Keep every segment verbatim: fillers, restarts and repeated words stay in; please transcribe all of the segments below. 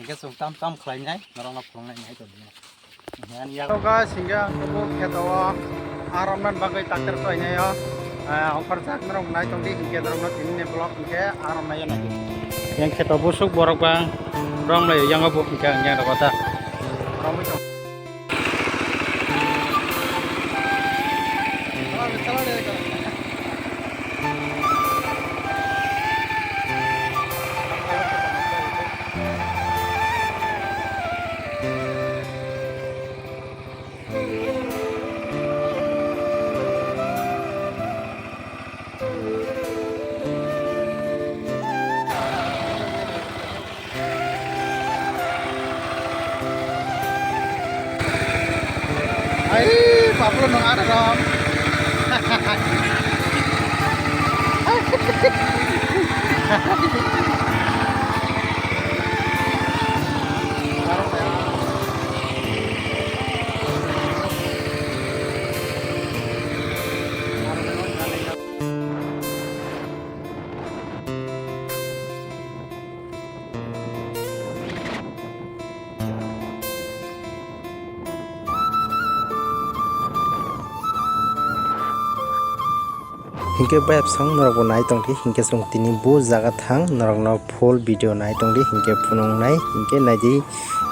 Hingke chwng tam tam khlainai, norokno phunuknai nai tongdi. Yan ya. Hello guys, hingke ang kebo kheto o aram nan bagwi tractor soinai o. Ah, ongkhor jak norok nai tongdi, hingke norokno tini ni vlog hingke aram nai nai. Yang kheto busuk borok bang rom lai yang bo hingke ang yang rok ta. Romwi tong. Ai, Pablo nung ada dong. Hinkhe bayapsong norokbo nai tongdi, hinkhe chwng tini bo jaga thang norokno full video nai tongdi, hinkhe phunuknai, hinkhe naidi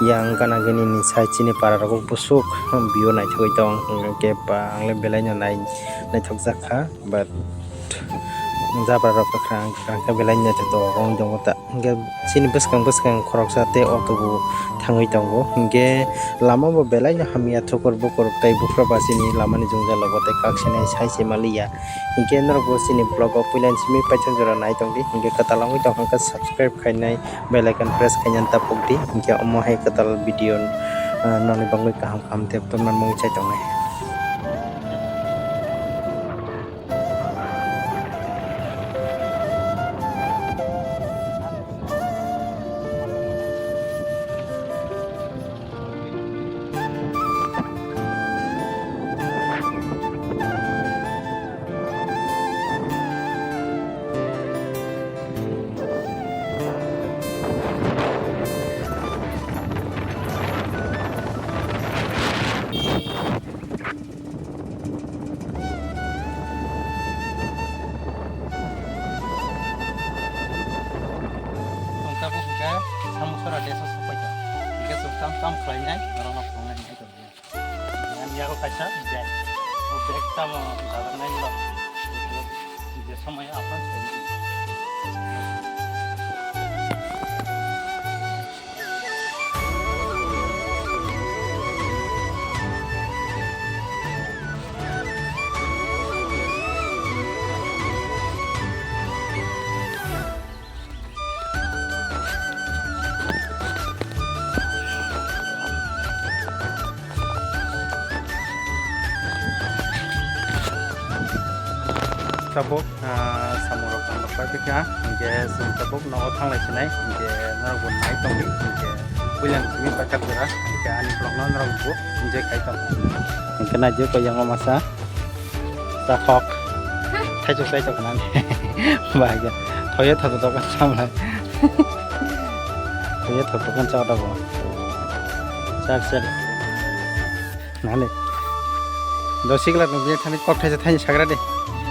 yang gana gini ni side chini para rogo busuk view naithogwi tong, hinkhe ba ang le belai no nai naithokjak kha, but jabra rok kwkhwrang kwkhwrang khe belai naithotok wng tongo ta. Hinkhe chini bwskang bwskang khoroksa tei auto bo thangwi tongo. Hinkhe lama bo belai no hamya, thukur bukur tei buphra ba chini lama ni jwngjal o bo tei kak sinai sai se maliya. Hinkhe norok bo chini vlog o puila ni simi paithak jora nai tongdi. Hinkhe kwtal wngwi tongkha khe subscribe khainai, bell icon press khainani tapukdi. Hinkhe omo hai kwtal video, ah, nokni bagwi kaham kaham tei tubunani mungwi chai tongnai. Chwng tabuk hwnkhe Samusara desh o sokphaikha. Hwnkhe chwng tam tam khlainai, norokno phunuknai hai tongdi. Ani yago kaisa bag. O bag tamo dajaknai no. Je somoi aphano sai. Tabuk, ah, samung rok tang rok pai kha, hinkhe chwng tabuk nogo thanglai sinai, hinkhe norok bo nai tongdi, hinkhe puila ni simi paithak jora, hinkhe ani vlog no norok bo enjoy khai tong. Hinkhe naidi koi yango masa. Takhok. Thaichuk sai tongkha nani. Bahai khe. Thoye thoto tokon samlai. Thoye thoto tokon cha dago. Char char. Nani. Do sikla nungni thani kok thaisa thani sagra de.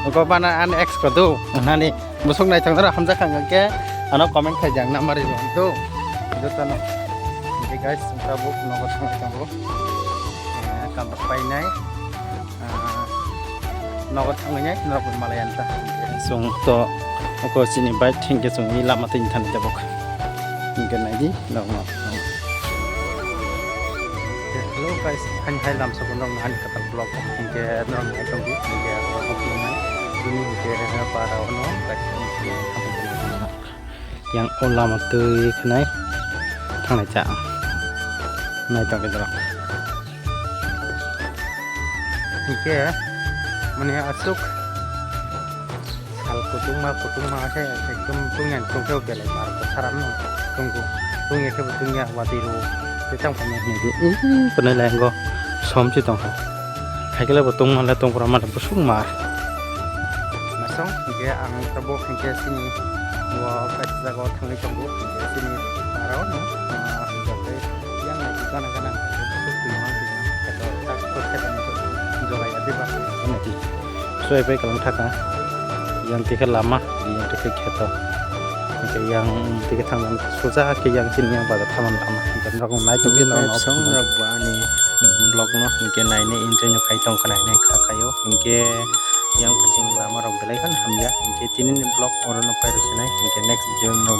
Ko bana an ex ko do. Nani. Busuk naithok nara hamjak kha hwnkhe ano comment khai di ang number rw do. Jotono. Hinkhe guys, tabuk nogo thangwi tongo. Eh, kabar painai. Ah, nogo thangwi nai norok bo malai ani ta. Chwng to oko chini bike thengke chwng i lama twi thani tabuk. Hinkhe naidi norok no. Hello guys, ani hai lamsa bo norok ani kwtal vlog hinkhe norok nai tongdi hinkhe vlog bo khulumnai. Bini hinkhe para ono guys. Yang o lama twi khnai thangnai cha ang. Nai tongkhe jora. Hinkhe mani aswk sal kutungma kutungma khe ekdom tungya tongkhe belai mar bwsarano tongkhe tongya khe bo tungya watwi rw tei tamo khe hinwi di. Ih, kwnwi lai ango som se tongkha. Haikhe le bo tungma le tongphuru mani bwswk mar. Masong hinkhe ang tabuk hinkhe chini o Jaga o thangwi tongo, hingke chini para o no, ah, hingke yang naidi gana gana hingke twi ma twi ma kheto tak tak kheto ni jogai ya diba. Naidi. Soi pai kalang thaka. Yang tikhe lama, yang tikhe kheto. Hingke yang tikhe thangmani suja ke yang chini yang baga thaman lama. Hingke norok nai tongdi norok. Song rok bo ani vlog no hingke naine enjoy no khai tong khna hinui kha khaio. Hingke yang phaising lama rok belai kheno hamya. Hingke tini ni vlog oro no pai rw sinai. Hingke next video no